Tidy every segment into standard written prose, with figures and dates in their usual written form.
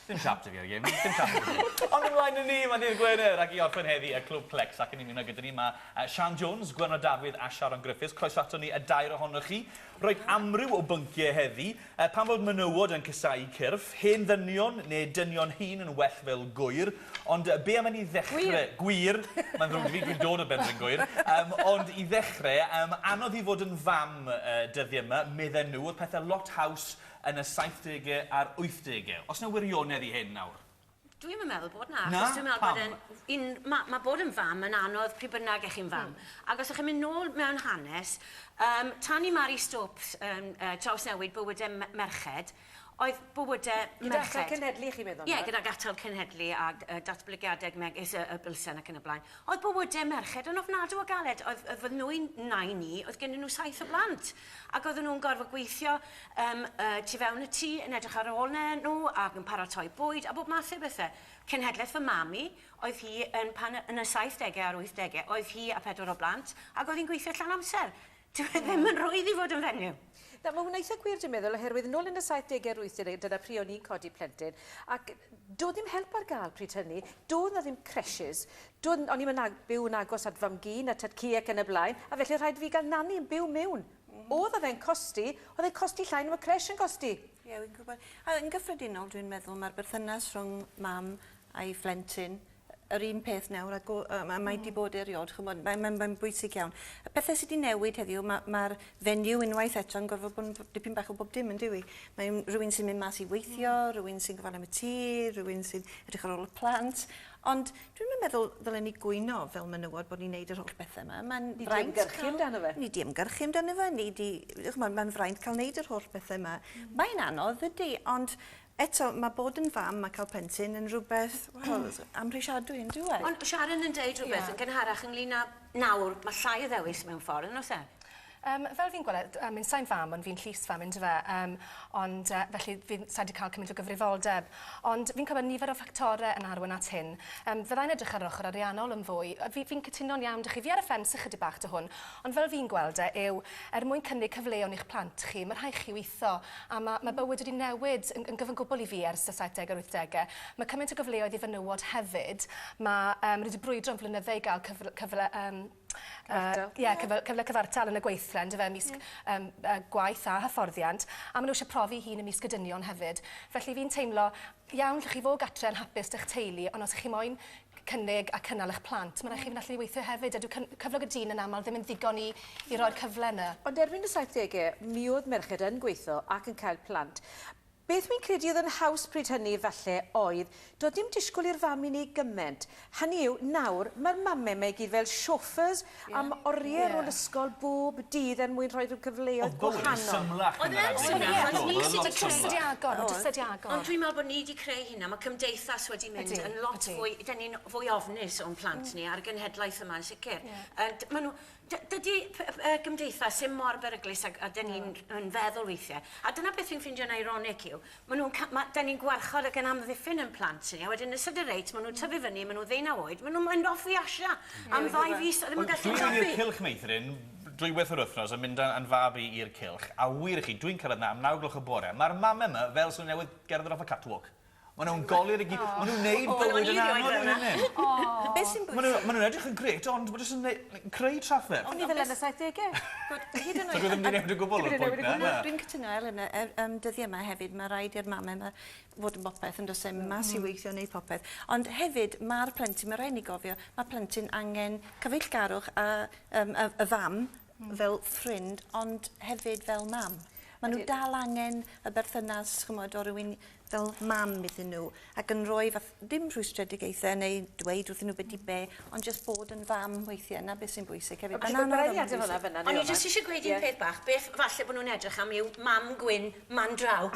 Dim siap 'da fi ar y gêm, dim siap 'da fi. Ond ymlaen â ni, mae'n ddydd Gwener ac i orffen heddi y Clwb Clecs ac yn ymuno gyda ni mae Sian Jones, Gwenno Dafydd a Sharon Griffiths. Croeso ato ni y dair ohonoch chi. Roedd amryw o bynciau heddi. Pam fod menywod yn casáu cyrff, hen ddynion neu dynion hŷn yn well fel gŵyr, ond be am i ni ddechrau... Gwir! Gwir! Mae'n ddrwg 'da fi, dwi'n dod o Benrhyn Gŵyr. Um, ond i ddechrau, um, anodd i fod yn fam uh, dyddiau yma, medden nhw, oedd pethau lot haws yn y saithdegau a'r wythdegau. Oes 'na wirionedd i hyn nawr? Dwi'm yn meddwl bod 'na. Na? Achos dwi'n meddwl bod e'n... Un, ma' ma' bod yn fam yn anodd pryd bynnag 'ych chi'n fam. Ac os 'ych chi'n mynd nôl mewn hanes, yym, tan i Marie Stopes yym yy trawsnewid bywydau m- merched, oedd bywydau merched... Gyda atal cenhedlu chi'n meddwl nawr? Ie, gydag atal cenhedlu a yy datblygiadau megis y y bilsen ac yn y blaen. Oedd bywydau merched yn ofnadw o galed. Oedd oedd fy nwy nain i, oedd gennyn nhw saith o blant. Ac oedden nhw'n gorfod gweithio yym yy tu fewn y tŷ yn edrych ar ôl nhw ac yn paratoi bwyd a bob math o bethe. Cenhedlaeth fy mam i, oedd hi yn pan yn y saithdegau a'r wythdegau, oedd hi a phedwar o blant ac oedd hi'n gweithio llawn amser. Dyw e ddim yn rhwydd i fod yn fenyw. Na, mae hwnna eitha gwir dwi'n meddwl, oherwydd nôl yn y saithdegau a'r wythdegau, dyna pryd o'n i'n codi plentyn, ac doedd ddim help ar gael pryd hynny, doedd 'na ddim creches, doedd, o'n i'm yn byw yn agos at fam-gu na tad-cu ac yn y blaen, a felly rhaid i fi gael nanny yn byw mewn. Oedd oedd e'n costi, oedd e'n costi llai na mae creche yn costi. Ie, wi'n gwybod. A yn gyffredinol, dwi'n meddwl mae'r berthynas rhwng mam a'i phlentyn yr un peth nawr ag o- yy ma' mae 'di bod eriod ch'mod mae'n mae'n mae'n bwysig iawn. Y pethe sy 'di newid heddiw ma' ma'r fenyw unwaith eto'n gorfod bod yn b- dipyn bach o bob dim yndyw 'i? Mae'n rywun sy'n mynd mas i weithio, rywun sy'n gofalu am y tŷ, rywun sy'n edrych ar ôl y plant, ond dwi'm yn meddwl ddylen ni gwyno fel menywod bod ni'n neud yr holl bethe 'ma, ma'n Ni 'di fraint ymgyrchu amdano fe. Ni 'di ymgyrchu amdano fe, ni 'di ch'mod ma'n fraint ca'l neud yr holl bethe 'ma. Mae'n anodd ydi, ond Eto, mae bod yn fam a cael plentyn yn rhywbeth, wel, amhrisiadwy yn dyw e? Ond Sharon yn deud rhywbeth yn gynharach ynglyn â nawr, mae llai o ddewis mewn ffordd, yn oes e? Um, fel fi'n gweld, I mean, sa'n fam, ond fi'n llys fam, yndyfe, um, ond felly fi, sa'i 'di cael cymaint o gyfrifoldeb. Ond fi'n credu bod nifer o ffactorau yn arwain at hyn. Um, fyddai'n edrych ar yr ochr ariannol yn fwy. Fi, fi'n cytuno'n iawn 'da chi. Fi ar y ffens ychydig bach 'da hwn, ond fel fi'n gweld e yw, er mwyn cynnig cyfleon i'ch plant chi, mae rhaid chi weithio A ma' ma' bywyd wedi newid yn yn gyfan gwbl i fi ers y saithdege a'r wythdege. Ma' cymaint o gyfleoedd i fenywod hefyd. Ma' yym ni 'di brwydro am flynydde i ga'l cyfl- cyfle yym yy ie cyfle cyfle cyfartal yn y gweithle on'd yfe ymysg yym yy gwaith a hyfforddiant a ma' n'w isie profi 'u hun ymysg y dynion hefyd. Felly fi'n teimlo iawn 'llwch chi fod gatre yn hapus 'da'ch teulu ond os 'ych chi moyn cynnig a cynnal eich plant, mae'n rhaid chi fynd allan i weithio hefyd, a dyw cyflog y dyn yn aml ddim yn ddigon i i roi'r cyfle 'na. Ond erbyn y saithdegau, mi oedd merched yn gweithio ac yn cael plant. Beth wi'n credu oedd yn haws pryd hynny falle oedd, doedd dim disgwyl i'r fam i wneud gyment. Hynny yw, nawr, mae'r mame 'ma i gyd fel chauffeurs am oriau ar ôl ysgol bob dydd er mwyn rhoi rhyw cyfleoedd Oedd bywyd yn gwahanol. symlach yn Oedd yr e'n adeg symlach, yna, ond doedd? ni Oedd sy e'n 'di lot creu... Drysau 'di agor, ma' drysau 'di agor. Ond dwi'n meddwl bod ni 'di creu hynna, mae cymdeithas wedi mynd yn lot fwy, 'dan ni'n fwy ofnus o'n plant ni a'r genhedlaeth yma yn sicr. Yy d- ma' nhw... D- dydy p- y gymdeithas ddim mor beryglus ag a 'dan ni'n yn feddwl weithiau. A dyna beth fi'n ffeindio'n ironic yw, ma' nhw'n ca- ma' 'dan ni'n gwarchod ac yn amddiffyn ein plant ni, a wedyn yn sydyn reit, ma' nhw'n tyfu fyny, ma' nhw'n ddeunaw oed, ma' nhw'n mynd off i Asia am ddau fis a ddim yn gallu Dwi'n mynd i'r ymdopi. cylch meithrin dwywaith yr wythnos yn mynd â'n fab i i'r cylch, a wir i chi, dwi'n cyrraedd 'na am naw gloch y bore, ma'r mame 'ma fel 'sa nhw newydd gerdded off y catwalk. Maen nhw'n golur i gyd. Maen nhw'n neud bywyd yn anodd i'w hunain. Beth sy'n Maen nhw, bwysig... maen nhw'n edrych yn grêt, ond maen nhw jyst yn neu- creu trafferth. O'n i fel 'na yn y saithdegau. Hyd yn So dwi oed... ddim wedi newid o gwbl o'r pwynt 'na, na. Dwi'n cytuno Elin, y yym dyddie 'ma hefyd ma' raid i'r mame 'ma fod yn bopeth yn does e, mas i weithio neud popeth. Ond hefyd ma'r plentyn, ma' raid ni gofio, ma' plentyn angen cyfeillgarwch a yym y y fam fel ffrind ond hefyd fel mam. Maen nhw dal angen y berthynas, ch'mod, o rywun fel mam iddyn nhw ac yn rhoi fath, dim rhwystredigaethau neu dweud wrthyn nhw be di be, ond jyst bod yn fam weithiau, 'na beth sy'n bwysig hefyd. Mae'n anodd Rhaid i adael hwnna fan'na. O'n i jyst eisiau gweud un peth bach, beth falle bod nhw'n edrych am yw mam gwyn, man draw.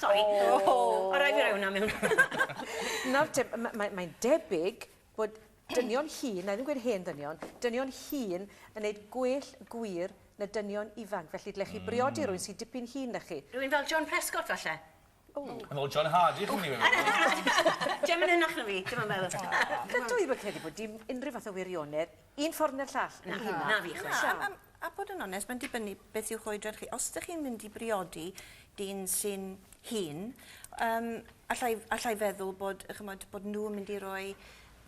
Sori. O, rhaid fi roi hwnna mewn. Nawr te, mae'n debyg bod dynion hŷn, na i ddim gweud hen ddynion, dynion hŷn yn neud gwell gwŷr na dynion ifanc, felly dylech chi briodi rhywun sy'n dipyn hŷn na chi. Rhywun fel John Prescott falle? Yn ôl John Hardy, chi'n mynd i weud? Dim yn hynach na fi, dwi'm yn meddwl. Dydw i ddim yn credu bod dim unrhyw fath o wirionedd un ffordd neu'r llall yn hynna. Na fi chwaith. Na, a bod yn onest, mae'n dibynnu beth yw'ch oedran chi. Os ydych chi'n mynd i briodi dyn sy'n hŷn, Allai, allai feddwl bod, chymod, bod nhw yn mynd i roi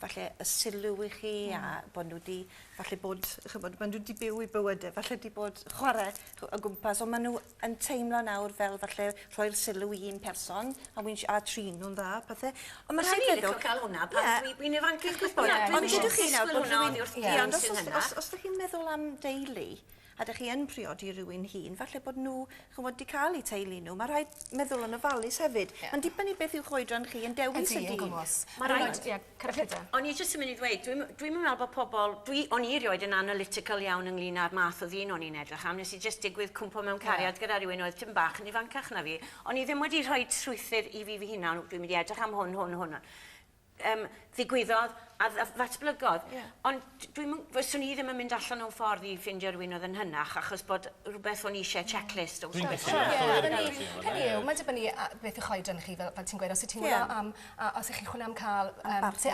falle y sylw i chi a bod nhw wedi, falle bod, chymod, maen nhw wedi byw i bywydau, falle wedi bod chwarae o gwmpas, ond maen nhw yn teimlo nawr fel falle rhoi'r sylw i un person a, a trin nhw'n dda, pethau. Ond mae'n rhaid feddwl... cael hwnna pan dwi'n ifanc i'n gwybod. Ond dydych chi nawr bod rhywun... Ie, ond os ydych chi'n meddwl am deulu, a ydych chi yn priodi rhywun hun, falle bod nhw, chymod, di cael eu teulu nhw. Mae rhaid meddwl yn ofalus hefyd. Yeah. Mae'n dibynnu beth yw'ch oedran chi yn dewis y dyn. Mae rhaid... Ie, cyrraedd. O'n i jyst yn mynd i ddweud, dwi'n meddwl bod pobl... O'n i erioed yn analytical iawn ynglyn â'r math o ddyn o'n i'n edrych am. Nes i jyst digwydd cwmpo mewn cariad gyda rhywun oedd tipyn bach yn ifancach na fi. O'n i ddim wedi rhoi strwythur i fi fy hunan, dwi'n mynd i edrych am hwn, hwn, hwn. Ddigwyddodd a ddatblygodd. Ond fyswn i ddim yn mynd allan o'n ffordd i ffindio rhywun oedd yn hynach, achos bod rhywbeth o'n i eisiau checklist. Dwi'n cytuno. Hynny yw, mae'n dibynnu beth yw'ch oedran chi, fel ti'n gweud, os wyt ti'n chwilio am, os ych chi'n chwilio am cael,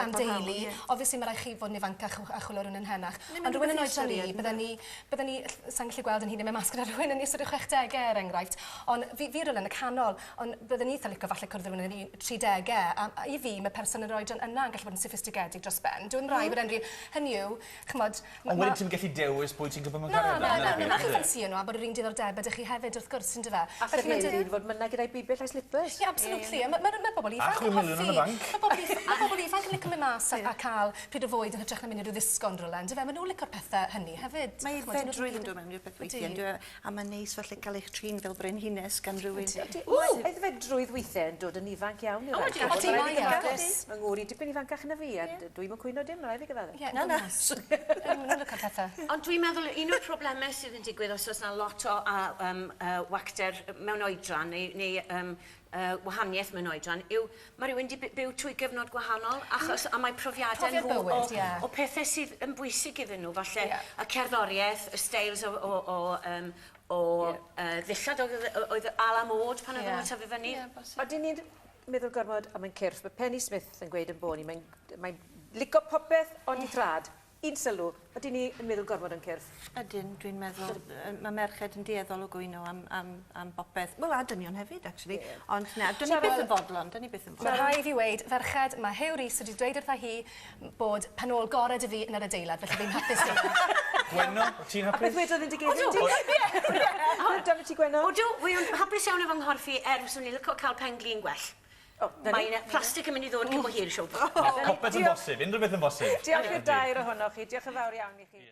am deulu, obviously mae rhaid chi fod yn ifancach a chwilio rhywun yn henach. Ond rhywun yn oedran ni, bydden ni, sa'n gallu gweld yn hun yn mynd mas gyda rhywun yn ystod y 60au er enghraifft, ond fi rhywun yn y canol, ond bydden ni eitha licio falle cwrdd rhywun yn y 30au, a i fi, mae person yn yr oedran yna yn gallu bod yn soffistigedig dros ben. Dwi'n rhaid bod e'n hynny yw, chymod... Ond wedyn ti'n gallu dewis pwy ti'n gwybod mewn cariad? Na, na, na, chi'n ffansio nhw a bod yr un diddordebau ydych chi hefyd wrth gwrs, yndyfe? A ffydd fod myna gyda'i bibell a'i slippers. Ie, absolutely. Mae bobl ifanc yn hoffi. Mae bobl ifanc yn licio mynd mas a cael pryd o fwyd yn hytrach na mynd i ryw ddisgo yn rhywle, yndyfe? Maen nhw'n licio'r pethau hynny hefyd. Mae fedrwydd yn dod mewn i'r peth weithiau, a mae'n neis falle cael eich trin fel brenhines gan rhywun. Mae aeddfedrwydd weithiau yn dod yn ifanc iawn i'r rhai. Mae ngŵr i dipyn ifancach na fi, a dwi'm yn cwyno dim, rhaid fi gyfadde. Ie, na, na. Nhw'n licio'r pethau. Ond dwi'n meddwl, un o'r problemau sydd yn digwydd os oes yna lot o wacter mewn oedran neu wahaniaeth mewn oedran yw mae rhywun wedi byw trwy gyfnod gwahanol achos a mae profiadau nhw o pethau sydd yn bwysig iddyn nhw, falle y cerddoriaeth, y styles o ddillad oedd à la mode pan oedden nhw'n tyfu fyny. Odyn ni'n meddwl gormod am ein cyrff. Mae Penny Smith yn gweud yn bod ni, mae'n licio popeth ond i trad. Un sylw, ydyn ni yn meddwl gormod yn cyrff? Ydyn, dwi'n meddwl, mae merched yn dueddol o gwyno am bopeth. Wel, a dynion hefyd, actually. Ond na, dyn ni byth yn fodlon, dyn ni byth yn fodlon. Mae rhaid i fi weud, ferched, mae Huw Rees wedi dweud wrtha hi bod pen ôl gorau dy fi yn yr adeilad, felly fi'n hapus i. Gwenno, ti'n hapus? A beth wedodd yn dy geiriau? Odw. Dyma ti, Gwenno? Odw, wy'n hapus iawn efo nghorff i, er fyswn i'n licio cael pen glin gwell. Mae'n plastig yn mynd i ddod cyn bo hir, siŵr. Popeth yn bosib, unrhyw beth yn bosib. Diolch i'r dair ohonoch chi, diolch yn fawr iawn i chi.